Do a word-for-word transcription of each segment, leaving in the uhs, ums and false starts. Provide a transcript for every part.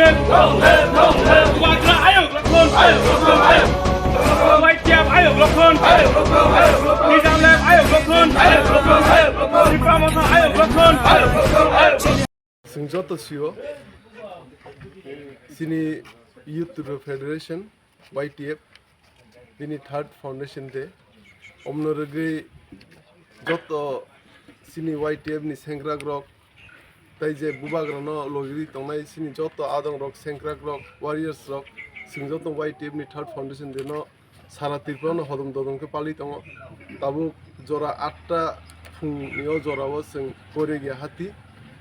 live! Long live! Long live! Bubagra ayuk lokhon! Ayuk lokhon! Ayuk lokhon! Y T F ayuk lokhon! Ayuk lokhon! Nizam lab ayuk lokhon! Ayuk lokhon! Ayuk lokhon! Tipra Motha ayuk lokhon! Ayuk lokhon! Ayuk lokhon! Chwng joto sio, chini Youth Tripura Federation, Y T F, bini third foundation day. Omno rwgwi joto chini Y T F ni sengkrakrok, tai je bubagrano logiri tongnai chini joto adongrok, sengkrakrok, warriors rok, chwng joto Y T F ni third foundation day no sara Tripura no hodom dodom khe pali tongo. Tabuk jora atta phung ni o jora o chwng Koregia hati,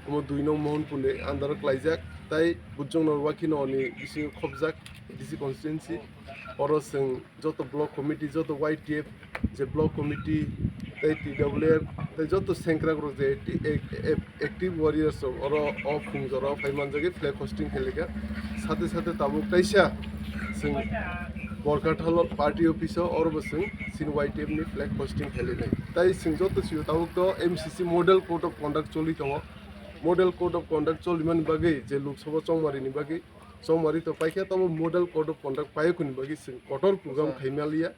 omo dui nong Mohonpur ni under o klaijak, tai Bujong Norwakhi no ni bisingo khopjak A D C constituency. Oro chwng joto block committee, joto Y T F, je block committee, tai T W F, tai joto sengkrakrok je acti-, ac-, ac-, active warriors rok oro o phung jora o phai manjagwi flag hosting khailika. Sate sate tabuk kaisa chwng Borkathal party office o oro bo chwng chini Y T F ni flag hosting khailainai. Tai chwng joto sio tabuk to M C C model code of conduct choli tongo. Model code of conduct cholimani bagwi je Lok Sabha chongmari ni bagwi chongmari to paikha, tabo model code of conduct paiyakuni bagwi chwng kotor program khaimaliya.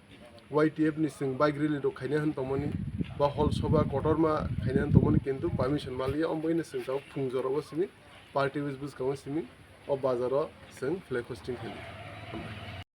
Y T F ni chwng bike rally rok khaina hwn tongmani, ba hol soba kotorma khaina hwn tongmani, kintu permission maliya, omo bagwino chwng tabuk phung jora o simi party office bwskango simi o bazar o chwng flag hosting khaili.